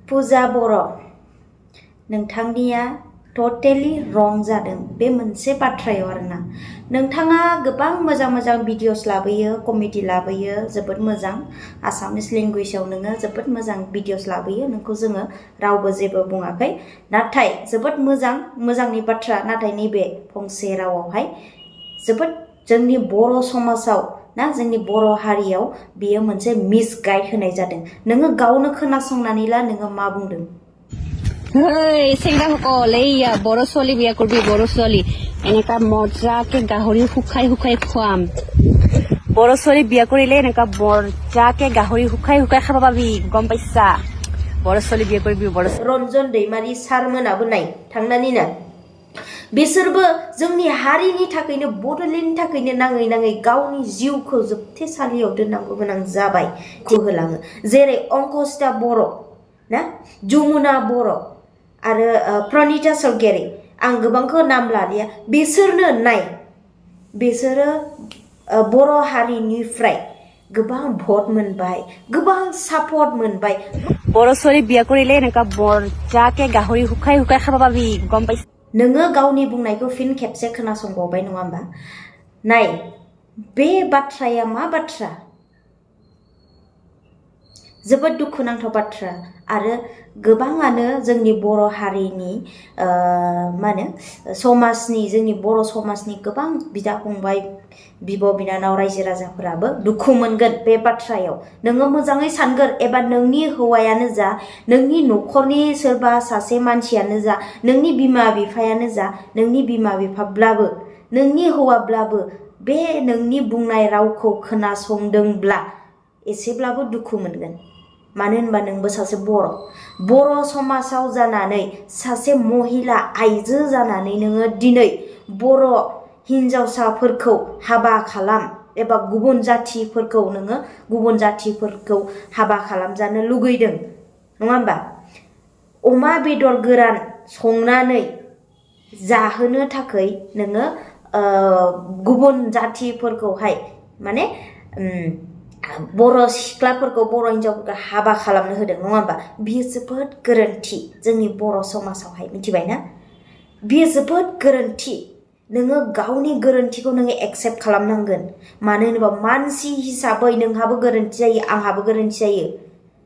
Puja Boro नोंथांनिया totally रं जादों बे मोनसे बाथ्रायाव आरोना नोंथाङा गोबां मोजां भिडिअस लाबोयो कमेडि लाबोयो जोबोद मोजां आसामिस लेंगुवेजाव नोङो जोबोद मोजां भिडिअस लाबोयो नोंखौ जोङो रावबो जेबो बुङाखै नाथाय जोबोद मोजांनि बाथ्रा नाथाय नैबे फंसे रावावहाय जोबोद जोंनि बर' समाजाव ना जोंनि बर' हारियाव बियो मोनसे मिसगाइड होनाय जादों नोङो गावनो खोनासंनानै ला नोङो मा बुंदों Hey, senga ko leia boro soli biya kurbi boro soli eneka morja ke gahori hukai khwam boro soli biya korile eneka morja ke gahori hukai khaba babi gom paisa boro soli biya kurbi boro Ranjan दैमारि सारमोनाबो नाय थांनानै ना बिसोरबो जोंनि हारिनि थाखायनो बड'लेण्डनि थाखायनो नाङै गावनि जिउखौ जोबथेसालियाव दोननांगौ गोनां जाबाय होलाङो जेरै अंकसिता बर' ना जमुना बर' आरो प्रनिता सरगयारि आं गोबांखौ नाम लालिया बिसोरनो नाय बिसोरो बर' हारिनिफ्राय गोबां भट मोनबाय गोबां सापर्ट मोनबाय boro soli biya korile eneka morja ke gahori hukai khaba babi gom paisa नोङो गावनि बुंनायखौ फिन खेबसे खोनासंबावबाय नङा होमबा नाय बे बाथ्राया मा बाथ्रा जोबोद दुखुनांथाव बाथ्रा आरो गोबाङानो जोंनि बर' हारिनि मा होनो समाजनि जोंनि बर' समाजनि गोबां बिदा फंबाय बिब' बिनानाव रायजो राजाफोराबो दुखु मोनगोन बे बाथ्रायाव नोङो मोजाङै सानगोर एबा नोंनि हौवायानो जा नोंनि न'खरनि सोरबा सासे मानसियानो जा नोंनि बिमा बिफायानो जा नोंनि बिमा बिफाब्लाबो नोंनि हौवाब्लाबो बे नोंनि बुंनाय रावखौ खोनासंदोंब्ला एसेब्लाबो दुखु मोनगोन मानो होनबा नोंबो सासे बर' समाजाव जानानै सासे महिला आइजो जानानै नोङो दिनै बर' हिनजावसाफोरखौ हाबा खालाम एबा गुबुन जाथिफोरखौ हाबा खालामजानो लुगैदों नङा होमबा अमा बेदर गोरान संनानै जाहोनो थाखाय नोङो गुबुन जाथिफोरखौहाय माने बर' सिख्लाफोरखौ बर' हिनजावफोरखौ हाबा खालामनो होदों नङा होमबा बियो जोबोद गोरोन्थि जोंनि बर' समाजावहाय मिथिबायना बियो जोबोद गोरोन्थि नोङो गावनि गोरोन्थिखौ नोङो एक्सेप्ट खालामनांगोन मानो होनोबा मानसि हिसाबै नोंहाबो गोरोन्थि जायो आंहाबो गोरोन्थि जायो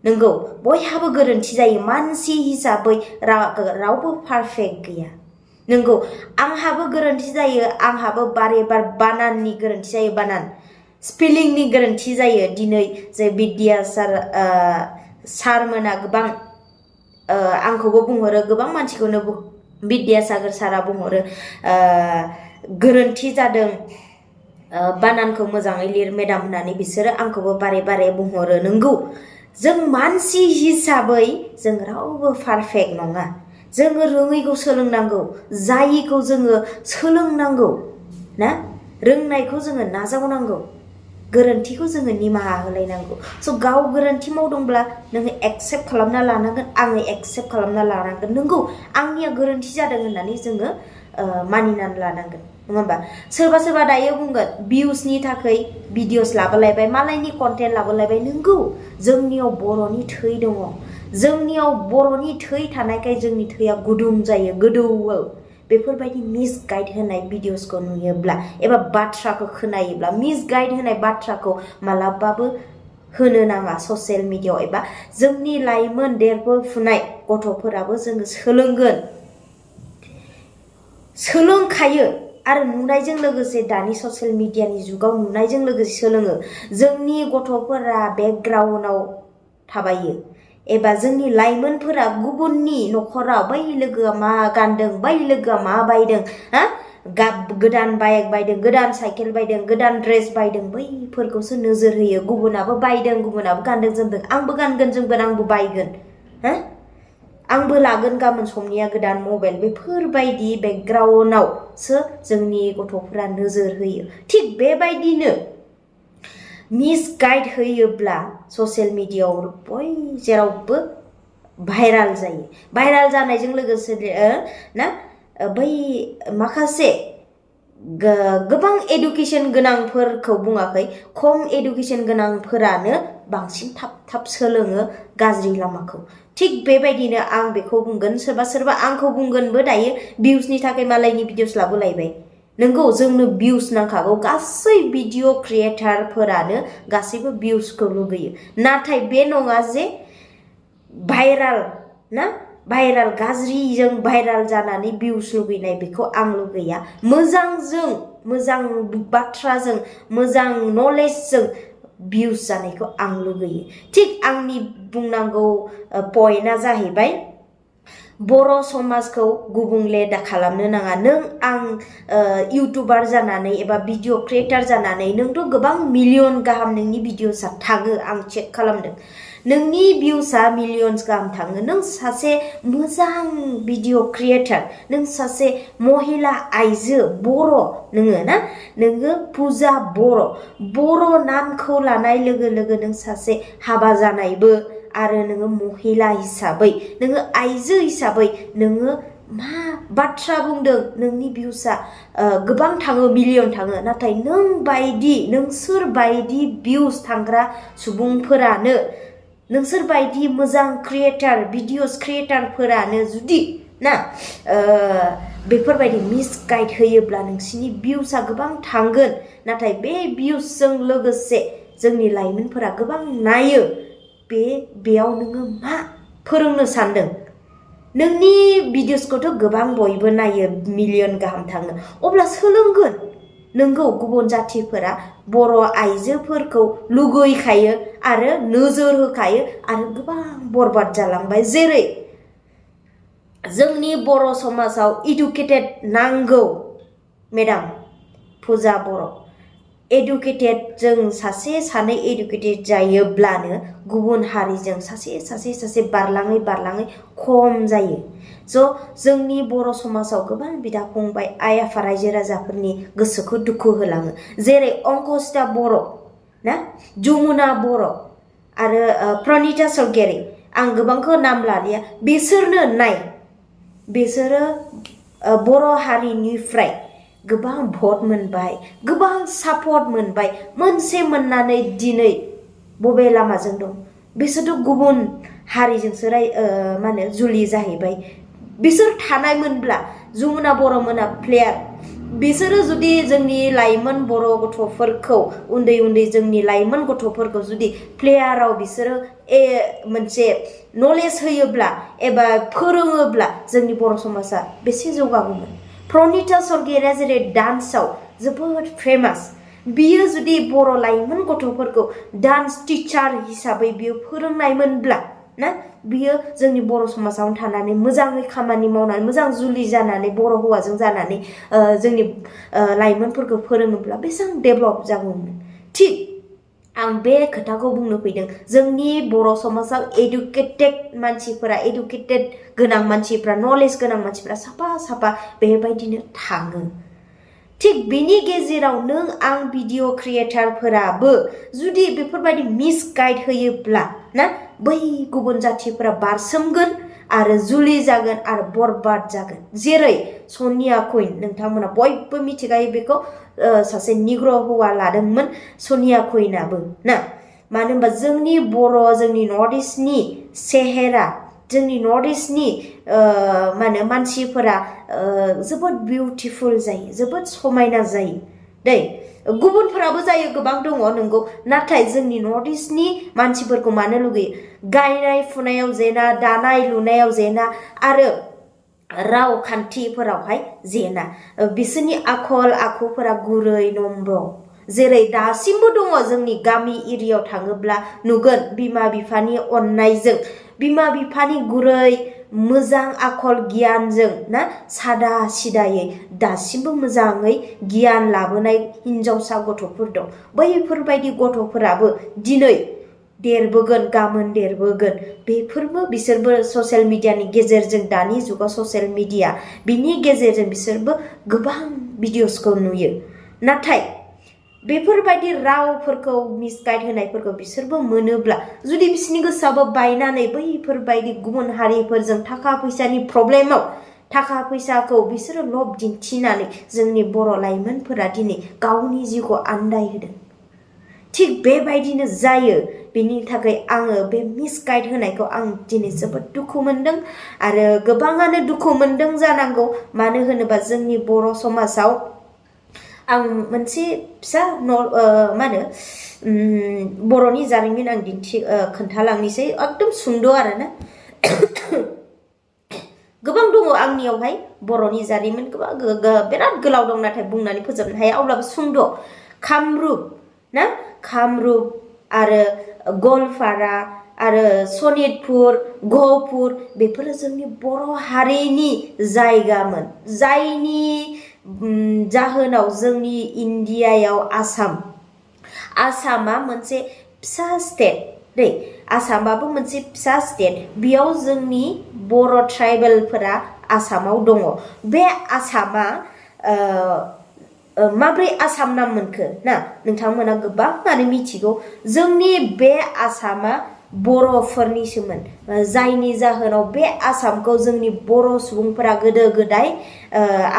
नंगौ बयहाबो गोरोन्थि जायो मानसि हिसाबै रावबो पारफेक्ट गैया नंगौ आंहाबो गोरोन्थि जायो आंहाबो बारे बार बानाननि गोरोन्थि जायो बानान स्पेलिंनि गोरोन्थि जायो दिनै जे बिद्यासागर सारमोना गोबां आंखौबो बुंहरो गोबां मानसिखौनो बिद्यासागर सारा बुंहरो गोरोन्थि जादों बानानखौ मोजाङै लिर मेडाम होननानै बिसोरो आंखौबो बारे बुंहरो नंगौ जों मानसि हिसाबै जों रावबो पारफेक्ट नङा जोङो रोङैखौ सोलोंनांगौ जायिखौ जोङो सोलोंनांगौ ना रोंनायखौ जोङो नाजावनांगौ गोरोन्थिखौ जोङो निमाहा होलायनांगौ स' गाव गोरोन्थि मावदोंब्ला नोङो एक्सेप्ट खालामना लानांगोन आङो एक्सेप्ट खालामना लानांगोन नंगौ आंनिया गोरोन्थि जादों होननानै जोङो मानिनानै लानांगोन नङा होमबा सोरबा दायो बुंगोन भिउसनि थाखाय भिडिअस लाबोलायबाय मालायनि कन्टेन्ट लाबोलायबाय नंगौ जोंनियाव बर'नि थै दङ जोंनियाव बर'नि थै थानायखाय जोंनि थैया गुदुं जायो गोदौवो बेफोरबायदि मिसगाइड होनाय भिडिअसखौ नुयोब्ला एबा बाथ्राखौ खोनायोब्ला मिसगाइड होनाय बाथ्राखौ मालाबाबो होनो नाङा ससियेल मिडियायाव एबा जोंनि लाइमोन देरबोफुनाय गथ'फोराबो जोङो सोलोंखायो आरो नुनायजों लोगोसे दानि ससियेल मिडियानि जुगाव नुनायजों लोगोसे सोलोङो जोंनि गथ'फोरा बेकग्राउन्डआव थाबायो एबा जोंनि लाइमोनफोरा गुबुननि न'खराव बै लोगोआ मा गानदों बै लोगोआ मा बायदों हा गोदान बाइक बायदों गोदान साइकेल बायदों गोदान ड्रेस बायदों बैफोरखौसो नोजोर होयो गुबुनाबो बायदों गुबुनाबो गानदों जोमदों आंबो गानगोन जोमगोन आंबो बायगोन हा आंबो लागोन गाबोन समनिया गोदान मबाइल बेफोरबायदि बेकग्राउन्डआवसो जोंनि गथ'फोरा नोजोर होयो थिग बेबायदिनो मिसगाइड होयोब्ला ससियेल मिडियायाव जेरावबो भाइराल जायो भाइराल जानायजों लोगोसे ना बै माखासे गोबां एडुकेशन गोनांफोरखौ बुङाखै खम एडुकेशन गोनांफोरानो बांसिन थाब सोलोङो गाज्रि लामाखौ थिग बेबायदिनो आं बेखौ बुंगोन सोरबा आंखौ बुंगोनबो दायो भिउसनि थाखाय मालायनि भिडिअस लाबोलायबाय नंगौ जोंनो भिउस नांखागौ गासै भिडिअ क्रिएटारफोरानो गासैबो भिउसखौ लुगैयो नाथाय बे नङा जे भाइराल ना भाइराल गाज्रिजों भाइराल जानानै भिउस लुगैनाय बेखौ आं लुगैया मोजां बाथ्राजों मोजां नलेजजों भिउस जानायखौ आं लुगैयो थिग आंनि बुंनांगौ पइन्टआ जाहैबाय बर' समाजखौ गुबुंले दा खालामनो नाङा नों आं इउटुबार जानानै एबा भिडिअ क्रिएटार जानानै नोंथ' गोबां मिलियन गाहाम नोंनि भिडिअसआ थाङो आं चेक खालामदों नोंनि भिउसआ मिलियन्स गाहाम थाङो नों सासे मोजां भिडिअ क्रिएटार नों सासे महिला आइजो बर' नोङो पुजा बर' नामखौ लानाय लोगो लोगो नों सासे हाबा जानायबो आरो नोङो महिला हिसाबै नोङो आइजो हिसाबै नोङो मा बाथ्रा बुंदों नोंनि भिउसआ गोबां थाङो मिलियन थाङो नाथाय नोंसोर बायदि भिउस थांग्रा सुबुंफोरानो नोंसोर बायदि मोजां क्रिएटार भिडिअस क्रिएटारफोरानो जुदि ना बेफोरबायदि मिसगाइड होयोब्ला नोंसिनि भिउसआ गोबां थांगोन नाथाय बे भिउसजों लोगोसे जोंनि लाइमोनफोरा गोबां नायो बेयाव नोङो मा फोरोंनो सानदों नोंनि भिडिअसखौथ' गोबां बयबो नायो मिलियन गाहाम थाङो अब्ला सोलोंगोन नोंगौ गुबुन जाथिफोरा बर' आइजोफोरखौ लुगैखायो आरो नोजोर होखायो आरो गोबां बरबाद जालांबाय जेरै जोंनि बर' समाजाव इडुकेटेड नांगौ मेडाम पुजा बर' एडुकेटेड जों सासे सानै एडुकेटेड जायोब्लानो गुबुन हारिजों सासे बारलाङै खम जायो जोंनि बर' समाजाव गोबां बिदा फंबाय आइ आफा रायजो राजाफोरनि गोसोखौ दुखु होलाङो जेरै अंकसिता बर' ना जमुना बर' आरो प्रनिता सरगयारि आं गोबांखौ नाम लालिया बिसोरो बर' हारिनिफ्राय गोबां भट मोनबाय गोबां सापर्ट मोनबाय मोनसे मोननानै दिनै बबे लामाजों दं बिसोरथ' गुबुन हारिजोंसो जुलि जाहैबाय बिसोर थानायमोनब्ला जमुना बर' मोना प्लेयार बिसोरो जुदि जोंनि लाइमोन बर' गथ'फोरखौ उन्दै जोंनि लाइमोन गथ'फोरखौ जुदि प्लेयाराव बिसोरो मोनसे नलेज होयोब्ला एबा फोरोङोब्ला जोंनि बर' समाजा बेसे जौगागौमोन प्रनिता सरगयारिया जेरै डान्सआव जोबोद फेमास बियो जुदि बर' लाइमोन गथ'फोरखौ डान्स टिचार हिसाबै बियो फोरोंनायमोनब्ला ना बियो जोंनि बर' समाजावनो थानानै मोजाङै खामानि मावनानै मोजां जुलि जानानै बर' हौवाजों जानानै जोंनि लाइमोनफोरखौ फोरोङोब्ला बेसेबां डेभेलप जागौमोन थिग आं बे खोथाखौ बुंनो फैदों जोंनि बर' समाजाव एडुकेटेड गोनां मानसिफ्रा नलेज गोनां मानसिफ्रा साफा बेबायदिनो थाङो थिग बेनि गेजेराव नों आं भिडिअ क्रिएटारफोराबो जुदि बेफोरबायदि मिसगाइड होयोब्ला ना बै गुबुन जाथिफोरा बारसोमगोन आरो जुलि जागोन आरो बरबाद जागोन जेरै सनिया कुइन नोंथांमोना बयबो मिथिखायो बेखौ सासे निग्र हौवा लादोंमोन सनिया कुइनाबो ना मानो होनबा जोंनि नर्थ इस्टनि सेहेरा जोंनि नर्थ इस्टनि मानसिफोरा जोबोद बिउटिफुल जायो जोबोद समायना जायो दै गुबुनफोराबो जायो गोबां दङ नंगौ नाथाय जोंनि नर्थ इस्टनि मानसिफोरखौ मानो लुगैयो गायनाय फुनायाव जेना दानाय लुनायाव जेना आरो रावखान्थिफोरावहाय जेना बिसोरनि आखल आखुफोरा गुरै नम्र जेरै दासिमबो दङ जोंनि गामि एरियायाव थाङोब्ला नुगोन बिमा बिफानि अननायजों बिमा बिफानि गुरै मोजां आखल गियानजों ना सादा सिदायै दासिमबो मोजाङै गियान लाबोनाय हिनजावसा गथ'फोर दं बैफोरबायदि गथ'फोराबो दिनै देरबोगोन गाबोन देरबोगोन बिसोरबो ससियेल मिडियानि गेजेरजों दानि जुगाव ससियेल मिडिया बिनि गेजेरजों बिसोरबो गोबां भिडिअसखौ नुयो नाथाय बेफोरबायदि रावफोरखौ मिसगाइड होनायफोरखौ बिसोरबो मोनोब्ला जुदि बिसोरनि गोसोआबो बायनानै बैफोरबायदि गुबुन हारिफोरजों थाखा फैसानि प्रब्लेमाव थाखा फैसाखौ बिसोरो लब दिन्थिनानै जोंनि बर' लाइमोनफोरा दिनै गावनि जिउखौ आन्दायहोदों थिग बेबायदिनो जायो बिनि थाखाय आङो बे मिसगाइड होनायखौ आं दिनै जोबोद दुखु मोनदों आरो गोबाङानो दुखु मोनदों जानांगौ मानो होनोबा जोंनि बर' समाजाव आं मोनसे फिसा मा होनो बर'नि जारिमिन आं खोन्थालांनोसै एकदम सुंद' आरोना गोबां दङ आंनियावहाय बर'नि जारिमिन बिराद गोलाव दं नाथाय बुंनानै फोजोबनो हाया अब्लाबो सुंद' कामरुप आरो गवालपारा आरो सनितपुर गहपुर बेफोरो जोंनि बर' हारिनि जायगामोन जायनि जाहोनाव जोंनि इण्डियायाव आसामा मोनसे फिसा स्टेट दै आसामाबो मोनसे फिसा स्टेट बेयाव जोंनि बर' ट्राइबेलफोरा आसामाव दङ बे आसामा माब्रै आसाम नाम मोनखो ना नोंथांमोना गोबाङानो मिथिगौ जोंनि बे आसामा बर'फोरनिसोमोन जायनि जाहोनाव बे आसामखौ जोंनि बर' सुबुंफोरा गोदो गोदाय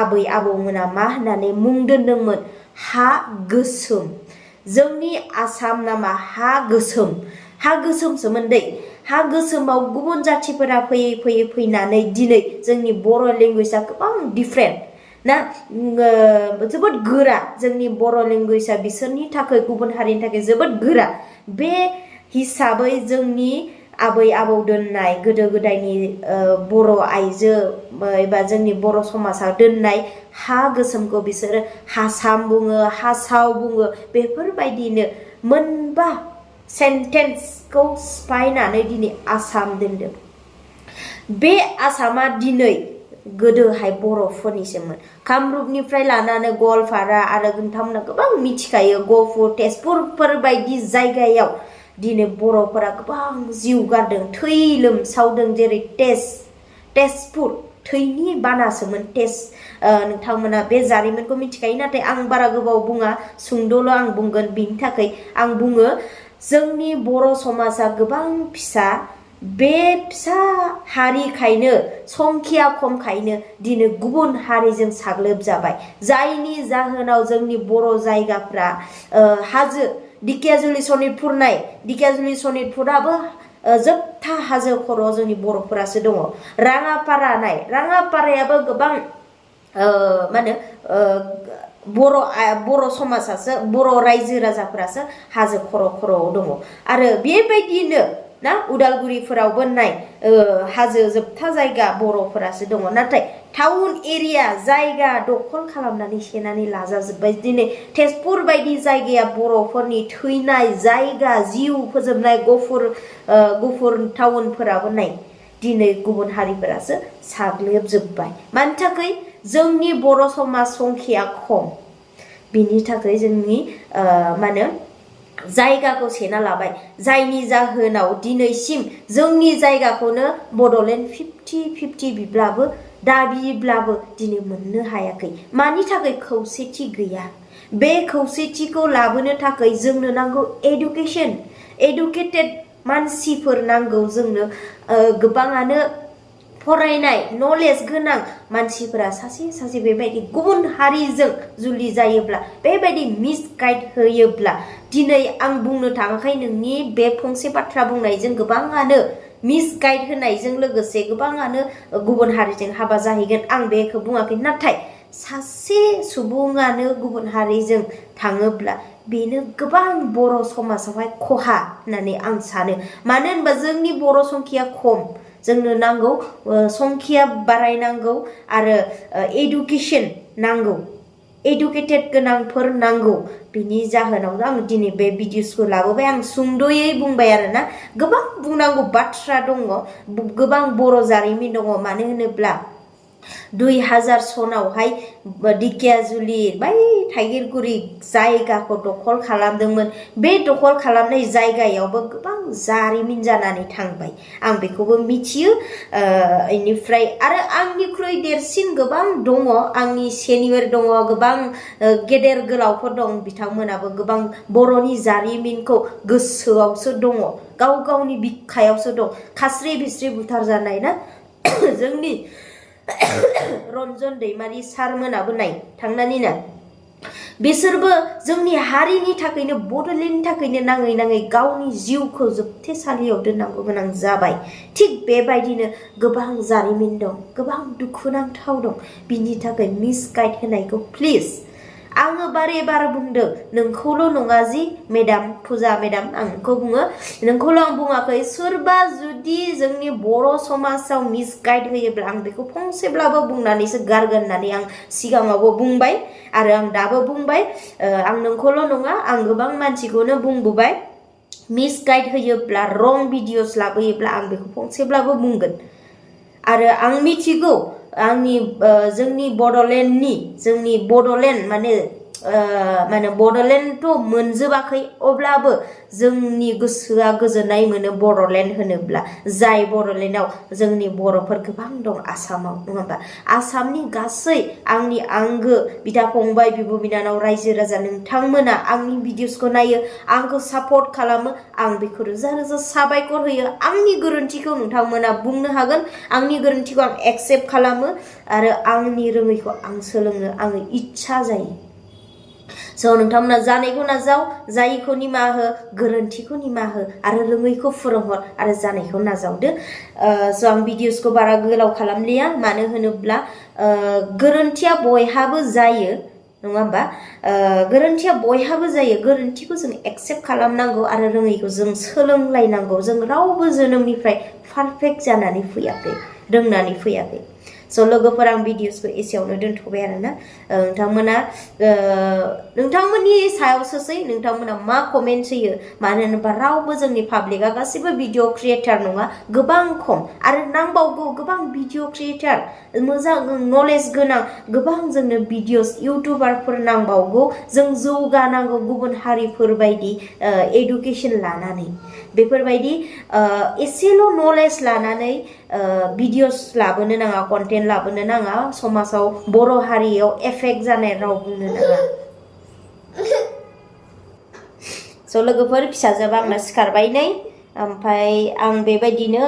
आबै आबौमोना मा होननानै मुं दोनदोंमोन हा गोसोम जोंनि आसाम नामा हा गोसोमसोमोन दै हा गोसोमाव गुबुन जाथिफोरा फैनानै दिनै जोंनि बर' लेंगुवेजआ गोबां डिफरेन्ट ना जोबोद गोरा जोंनि बर' लेंगुवेजआ बिसोरनि थाखाय गुबुन हारिनि थाखाय जोबोद गोरा बे हिसाबै जोंनि आबै आबौ दोननाय गोदो गोदायनि बर' आइजो एबा जोंनि बर' समाजाव दोननाय हा गोसोमखौ बिसोरो हासाम बुङो हासाव बुङो बेफोरबायदिनो मोनबा सेन्टेन्सखौ सिफायनानै दिनै आसाम दोनदों बे आसामा दिनै गोदोहाय बर'फोरनिसोमोन कामरुपनिफ्राय लानानै गवालपारा आरो नोंथांमोना गोबां मिथिखायो गहपुर तेजपुरफोर बायदि जायगायाव दिनै बर'फोरा गोबां जिउ गारदों थै लोमसावदों जेरै तेजपुर थैनि बानासोमोन नोंथांमोना बे जारिमिनखौ मिथिखायो नाथाय आं बारा गोबाव बुङा सुंद'ल' आं बुंगोन बिनि थाखाय आं बुङो जोंनि बर' समाजा गोबां फिसा बे फिसा हारिखायनो संखिया खमखायनो दिनै गुबुन हारिजों साग्लोबजाबाय जायनि जाहोनाव जोंनि बर' जायगाफ्रा हाजो दिखियाजुलि सनितपुराबो जोबथा हाजो खर'आव जोंनि बर'फोरासो दङ राङापारायाबो गोबां मा होनो बर' समाजासो बर' रायजो राजाफोरासो हाजो खर'आव दङ आरो बेबायदिनो ना उदालगुरिफोरावबो नाय हाजो जोबथा जायगा बर'फोरासो दङ नाथाय टाउन एरिया जायगा दखल खालामनानै सेनानै लाजाजोब्बाय दिनै तेजपुर बायदि जायगाया बर'फोरनि थैनाय जायगा जिउ फोजोबनाय गहपुर टाउनफोराबो नाय दिनै गुबुन हारिफोरासो साग्लोबजोब्बाय मानि थाखाय जोंनि बर' समाज संखिया खम बिनि थाखाय जोंनि मा होनो जायगाखौ सेना लाबाय जायनि जाहोनाव दिनैसिम जोंनि जायगाखौनो बड'लेण्ड 50-50 दाबिब्लाबो दिनै मोननो हायाखै मानि थाखाय खौसेथि गैया बे खौसेथिखौ लाबोनो थाखाय जोंनो नांगौ एडुकेटेड मानसिफोर नांगौ जोंनो गोबाङानो फरायनाय नलेज गोनां मानसिफोरा सासे बेबायदि गुबुन हारिजों जुलि जायोब्ला बेबायदि मिसगाइड होयोब्ला दिनै आं बुंनो थाङाखै नोंनि बे फंसे बाथ्रा बुंनायजों गोबाङानो मिसगाइड होनायजों लोगोसे गोबाङानो गुबुन हारिजों हाबा जाहैगोन आं बेखौ बुङाखै नाथाय सासे सुबुङानो गुबुन हारिजों थाङोब्ला बेनो गोबां बर' समाजावहाय खहा होननानै आं सानो मानो होनबा जोंनि बर' संखिया खम जोंनो नांगौ संखिया बारायनांगौ आरो एडुकेसन नांगौ एडुकेटेड गोनांफोर नांगौ बिनि जाहोनाव आं दिनै बे भिडिअसखौ लाबोबाय आं सुंद'यै बुंबाय आरोना गोबां बुंनांगौ बाथ्रा दङ गोबां बर' जारिमिन दङ मानो होनोब्ला 2000 सनावहाय दिखियाजुलि बै थाइगिरगुरि जायगाखौ दखल खालामदोंमोन बे दखल खालामनाय जायगायावबो गोबां जारिमिन जानानै थांबाय आं बेखौबो मिथियो इनिफ्राय आरो आंनिख्रुइ देरसिन गोबां दङ आंनि सेनियर दङ गोबां गेदेर गोलावफोर दं बिथांमोनाबो गोबां बर'नि जारिमिनखौ गोसोआवसो दङ गावनि बिखायावसो दं खास्रि बिस्रि बुथार जानाय ना जोंनि रन्जन दैमारि सारमोनाबो नाय थांनानै ना बिसोरबो जोंनि हारिनि थाखायनो बड'लेण्डनि थाखायनो नाङै नाङै गावनि जिउखौ जोबथेसालियाव दोननांगौ गोनां जाबाय थिग बेबायदिनो गोबां जारिमिन दं गोबां दुखुनांथाव दं बिनि थाखाय मिसगाइड होनायखौ प्लिज आङो बारे बार बुंदों नोंखौल' नङा जि मेडाम फुजा मेडाम आं नोंखौ बुङो नोंखौल' आं बुङाखै सोरबा जुदि जोंनि बर' समाजाव मिसगाइड होयोब्ला आं बेखौ फंसेब्लाबो बुंनानैसो गारगोन होननानै आं सिगाङावबो बुंबाय आरो आं दाबो बुंबाय आं नोंखौल' नङा आं गोबां मानसिखौनो बुंबोबाय मिसगाइड होयोब्ला रं भिडिअस लाबोयोब्ला आं बेखौ फंसेब्लाबो बुंगोन आरो आं मिथिगौ आंनि जोंनि बड'लेण्ड माने बड'लेण्डथ' मोनजोबाखै अब्लाबो जोंनि गोसोआ गोजोननाय मोनो बड'लेण्ड होनोब्ला जाय बड'लेण्डआव जोंनि बर'फोर गोबां दं आसामाव नङा होमबा आसामनि गासै आंनि आंगो बिदा फंबाय बिब' बिनानाव रायजो राजा नोंथांमोना आंनि भिडिअसखौ नायो आंखौ सापर्ट खालामो आं बेखौ रोजा रोजा साबायखर होयो आंनि गोरोन्थिखौ नोंथांमोना बुंनो हागोन आंनि गोरोन्थिखौ आं एक्सेप्ट खालामो आरो आंनि रोङैखौ आं सोलोंनो आङो इच्छा जायो स' नोंथांमोना जानायखौ नाजाव जायिखौ निमाहा हो गोरोन्थिखौ निमाहा हो आरो रोङैखौ फोरोंहर आरो जानायखौ नाजावदो स' आं भिडिअसखौ बारा गोलाव खालामलिया मानो होनोब्ला गोरोन्थिया बयहाबो जायो नङा होमबा गोरोन्थिया बयहाबो जायो गोरोन्थिखौ जों एक्सेप्ट खालामनांगौ आरो रोङैखौ जों सोलोंलायनांगौ जों रावबो जोनोमनिफ्राय पारफेक्ट जानानै फैयाखै रोंनानै फैयाखै स' लोगोफोर आं भिडिअसखौ एसेयावनो दोनथ'बाय आरोना नोंथांमोना नोंथांमोननि सायावसोसै नोंथांमोना मा कमेन्ट्स होयो मानो होनोबा रावबो जोंनि पाब्लिकआ गासैबो भिडिअ क्रिएटार नङा गोबां खम आरो नांबावगौ गोबां भिडिअ क्रिएटार मोजां नलेज गोनां गोबां जोंनो भिडिअस इउटुबारफोर नांबावगौ जों जौगानांगौ गुबुन हारिफोर बायदि एडुकेसन लानानै बेफोरबायदि एसेल' नलेज लानानै भिडिअस लाबोनो नाङा कन्टेन्ट लाबोनो नाङा समाजाव बर' हारियाव एफेक्ट जानाय राव बुंनो नाङा स' लोगोफोर फिसाजोबा आंना सिखारबाय नै ओमफ्राय आं बेबायदिनो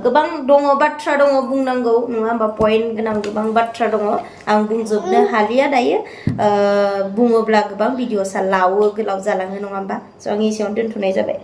गोबां दङ बाथ्रा दङ बुंनांगौ नङा होमबा पइन्ट गोनां गोबां बाथ्रा दङ आं बुंजोबनो हालिया दायो बुङोब्ला गोबां भिडिअसआ लावो गोलाव जालाङो नङा होमबा स' आं एसेयावनो दोनथ'नाय जाबाय